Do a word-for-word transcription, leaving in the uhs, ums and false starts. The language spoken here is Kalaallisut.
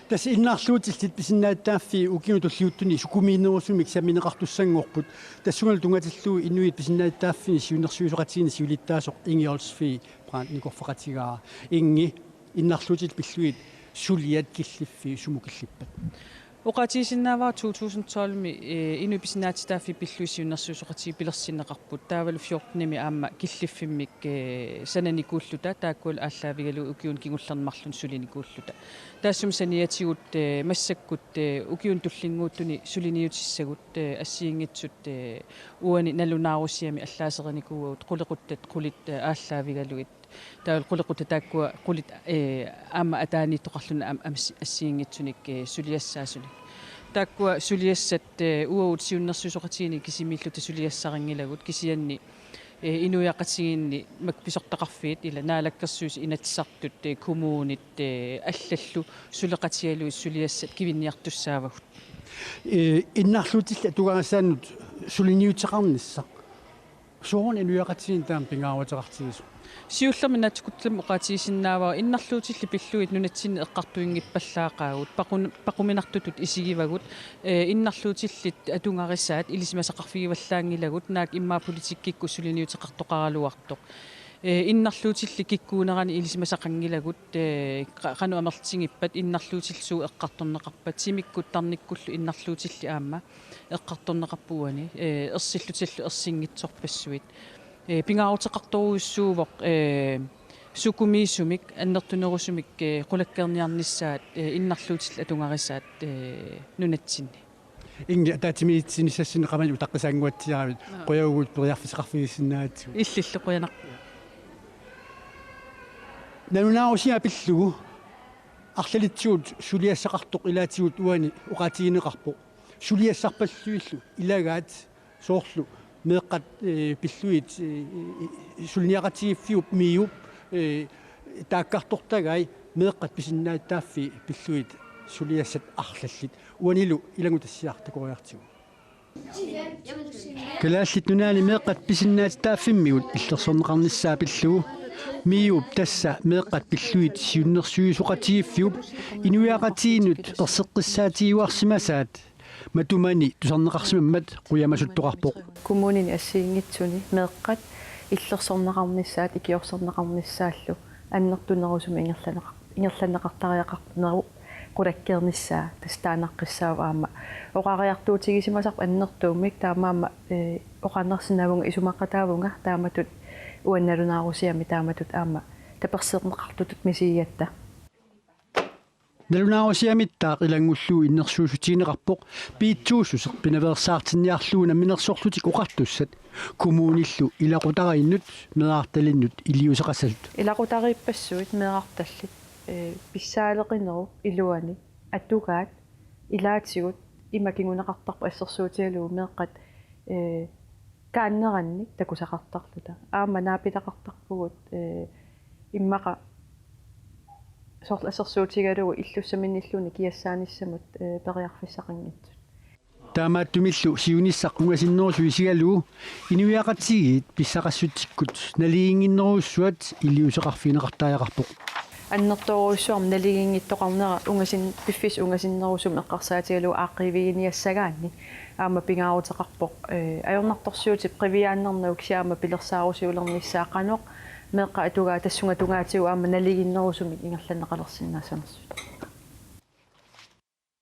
Tassa innarluutillit pisinnaatitaaffii ukiuni tulliuttuni sukumiinerusumik sammineqartussanngorput. Tassungalu tunngatillugu inuit pisinnaatitaaffini siunnersuisoqatigiinni siulittaasoq Inge Olsvig Brandt nikorfaqatigaara. Inge, innarluutillit pillugit suliat killiffiit sumut killippat? Oqaatigisinnaavara to tusind tolv-mi, eh, inuit pisinnaatitaaffii pillugit siunnersuisoqatigiit pilersinneqarput. Taavalu fjorten-imi aamma killiffimmik, eh, sananikuulluta, taakkualu aallaavigalugit ukiuni kingullerni marlunni sulinikuulluta. Taassuma saniatigut, eh, massakkut, eh, ukiuni tullinnguuttuni suliniutissagut, eh, assigiinngitsut, eh, uani nalunaarusiami allaaserinikuuagut qulequttat qulit, eh, aallaavigalugit. Taavalu qulequttat taakkua qulit, eh, aamma ataaniittoqarluni aam-, aam-, assigiinngitsunik, eh, suliassaasunik. Taakkua suliassat, eh, uagut siunnersuisoqatigiinni kisimiilluta suliassarinngilagut, kisianni, eh, inuiaqatigiinni makku pisortaqarfiit ila Naalakkersuisut, Inatsisartut, eh, kommunit, eh, allallu suleqatigalugit suliassat kivinniartussaavagut. Eh, innarluutillit atugarisaanik suliniuteqarnissaq. Sooruna inuiaqatigiinni taama pingaaruteqartigisoq? Siullermik naatsukuttaramik oqaatigisinnaavara innarluutillit pillugit nunatsinni eqqartuinngippallaaqaagut, paqun-, paquminartutut isigivagut, eh, innarluutillit atugarisaat ilisimasaqarfigivallaanngilagut, naak immaqa politikkikkut suliniuteqartoqaraluartoq. Eh, innarluutillit kikkuunerani ilisimasaqanngilagut, eh, qa-, qanoq amerlatigippat, innarluutillit suut eqqartorneqarpat, timikkut tarnikkullu innarluutillit aamma eqqartorneqarput uani, eh, ersillutillu ersinngitsorpassuit. Eh, pingaaruteqartorujussuuvoq, eh, sukumiisumik, annertunerusumik, eh, qulakkeerniarnissaat, eh, innarluutillit atugarisaat, eh, nunatsinni. Inge, ataatsimiititsinissassinnik qamani utaqqisaannguatsiaravit, Aa. Qujavugut periarfissaqarfigisinnaagatsigut. Illillu qujanaq. Nalunaarusiaq pillugu arlalitsigut suliassaqartoq ilaatigut uani oqaatigineqarpoq. Suliassarpallutillu ilagaat soorlu meeqqat, eh, pillugit, eh, suliniaqatigiiffiup MIO-p, eh, taakkartortagai meeqqat pisinnaatitaaffii pillugit suliassat arlallit. Uanilu ilanngutassiaq takoriartigu. Kalaallit Nunaanni meeqqat pisinnaatitaaffimmigut illersorneqarnissaa pillugu MIO-p, tassa meeqqat pillugit siunnersuisoqatigiiffiup, inuiaqatigiinnut erseqqissaatigiuarsimasaat matumani tusarneqarsimammat qujamasuttoqarpoq. Kommunini assigiinngitsuni meeqqat illersorneqarnissaat, ikiorserneqarnissaallu annertunerusumik ingerlanneqar-, ingerlanneqartariaqarnerup qulakkeernissaa tassa taannaqqissaavoq aamma. Oqariartuutigisimasarput annertuumik, taamaammat, eh, oqarnersinnaavunga isumaqataavunga taamatut uani nalunaarusiami taamatut aamma tapersersorneqartutut misigigatta. Nalunaarusiamittaaq ilanngullugu innersuussutigineqarpoq piitsuussuseq pinaveersaartinniarlugu Namminersorlutik Oqartussat kommunillu ilaqutariinnut meerartalinnut iliuuseqassallutik. Ilaqutariippassuit meerartallit, eh, pissaaleqinerup iluani atugaat ilaatigut ima kinguneqartarpoq assersuutigalugu meeqqat, eh, kaannerannik takusaqartarluta. Aamma naapitaqartarpugut, eh, immaqa soorlu assersuutigalugu illussaminiilluunniit kiassaanissamut, eh, periarfissaqanngitsut. Taamaattumillu siunissaq ungasinnerusoq isigalugu inuiaqatigiit pissaqassutsikkut naligiinnginnerujussuat iliuuseqarfigineqartariaqarpoq. Annertoorujussuarmik naligiinngittoqarnera ungasin-, piffissaq ungasinnerusumik eqqarsaatigalugu aaqqiiviginiassagaanni aamma pingaaruteqarpoq, eh, ajornartorsiutip qiviaannarnagu kisianni aamma pilersaarusiulernissaa qanoq meeqqat atugaat tassunga tungaatigut aamma naligiinnerusumik ingerlanneqalersinnaassanersut.